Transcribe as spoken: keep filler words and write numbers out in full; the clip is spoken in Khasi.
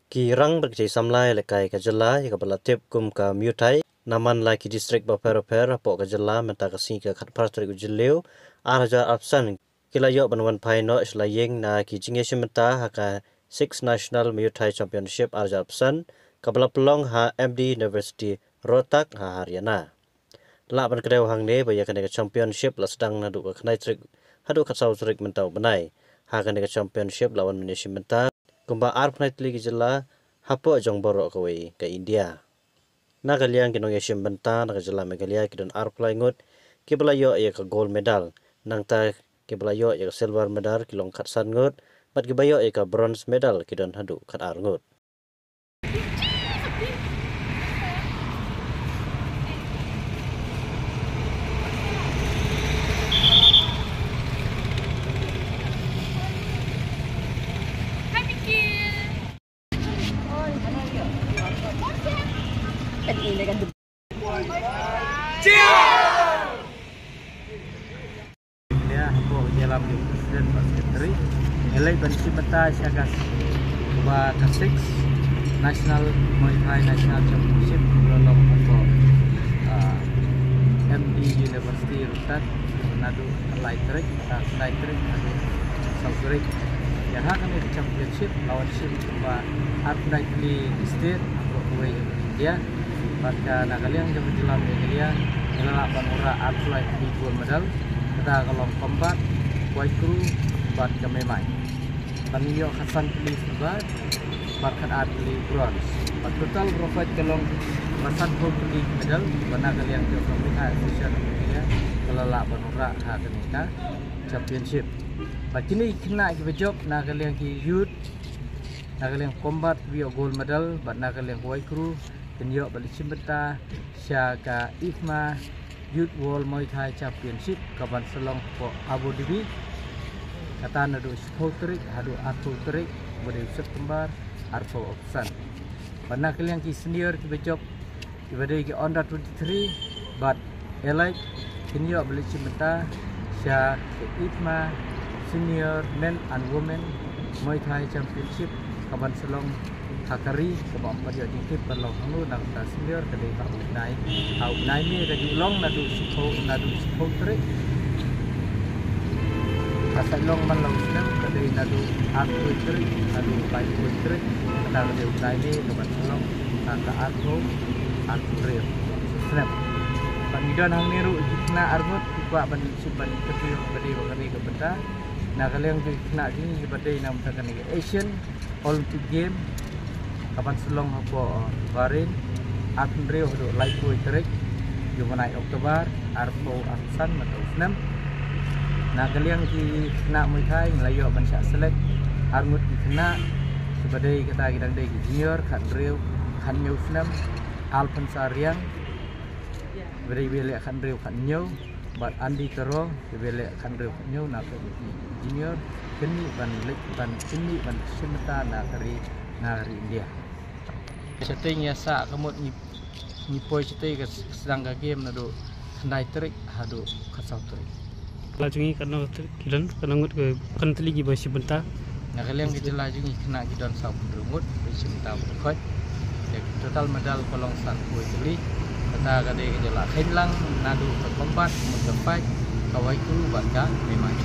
Ki rang bad ki samla ïalehkai ka jylla ïa kaba la tip kum ka Muay Thai na man la ki district bapher bapher hapoh ka jylla mynta ka sngi ka khatphra tarik u Jylliew ar hajar arphew san ki la ïoh ban wan phai noh sha la ïing na ki jingïashim bynta ha ka six National Muay Thai Championship ar hajar arphew san kaba la pynlong ha M D University Rohtak ha Haryana. Lah ban kdew hangne ba ïa kane ka championship la sdang naduh ka khyndai tarik haduh khatsaw tarik mynta u bnai. Ha kane ka championship la wan ban ïashim bynta kumba arphew khyndai tylli ki jylla hapoh jong baroh kawei ka India. Na ka liang ki nongïashim bynta na ka jylla Meghalaya ki don arphew lai ngut kiba la ïoh ïa ka gold medal, nangta kiba la ïoh ïa ka silver medal ki long khatsan ngut bad kiba ïoh ïa ka bronze medal ki don haduh khatar ngut. India hapoh ka jylla, president bad secretary, ngi leit ban shim bynta sha ka, ba ka six National Muay Thai National Championship, ba long hapoh, ah, M D University Rohtak, naduh lai tarik, ah, lai tarik haduh saw tarik. Ïa ha kane ka championship la wan shim ba arphew khyndai tylli ki state hapoh kawei ka India. Bad ka na ka liang jong ka jylla Meghalaya ngi la lah ban wanrah arphew lai tylli gold medal, kata ka long combat, wide crew bad ka mei mai. Bad ngi ïoh khatsan tylli silver bad khatar tylli bronze. Bad total baroh khoit ka long ba sanphew tylli medal ba na ka liang jong ka Muay Thai Association of Meghalaya ka la lah ban wanrah ha kane ka championship. Bad kine ki khynnah kiba jop na ka liang ki youth, na ka liang combat kiba ïoh gold medal bad na ka liang wide crew kin ïoh ban leit shim bynta sha ka IFMA Youth World Muay Thai Championship kaban sa long hapoh Abu Dhabi. Kata naduh shiphew tarik haduh arphew tarik ba dei u September arphew arphew san. Bad na ka liang ki senior kiba jop kiba dei ki under twenty-three bad elite kin ïoh ban leit shim bynta sha ka IFMA Senior Men and Women Muay Thai Championship kaban sa long ha ka ri kaba ym pat ïoh jingtip ban long hangno na ka bynta senior, ka dei ha u bnai, ha u bnai May, ka ju long naduh shiphew, naduh shiphew tarik. Ka sa long man la u snem ka dei naduh arphew tarik haduh laiphew tarik. Kata ka dei u bnai May kaban sa long ha ka arphew, arphew hynriew snem. Bad ngi don hangne ruh ki khynnah arngut ki kwah ban shim ban interview ba dei ba kane ka bynta. Na ka liang ki khynnah ki ba dei na bynta kane ka Asian Olympic Game kaban sa long hapoh, uh, Bahrain, arphew hynriew haduh laiphew tarik u bnai October arphew arphew san mynta u snem. Na ka liang ki khynnah Muay Thai ngi la ïoh ban shah select arngut ki khynnah kiba dei kata ki dang dei ki junior khathynriew khathynñiew snem, Alphonsa Riang kiba dei ba leh khathynriew khathynñiew bad Andy Karo kiba leh khathynriew khathynñiew na ka junior, kynmaw ban leit ban kynmaw ban shim bynta na ka ri, na ka ri India. Shatei ngi ïa sah ka mut ngi, ngi poi shatei ka sdang ka game naduh khyndai tarik haduh khatsaw tarik. La jong ngi katno ki don, katno ngut ki, katno tylli kiba shim bynta? Na ka liang ka jylla jong ngi khynnah ki don sawphew hynriew ngut ba shim bynta ba khot. Ïa total medal ka long sanphew tylli. Kata ka dei ka jylla khein lang naduh ka combat, mut ka fight, ka wai kru bad ka mei mai.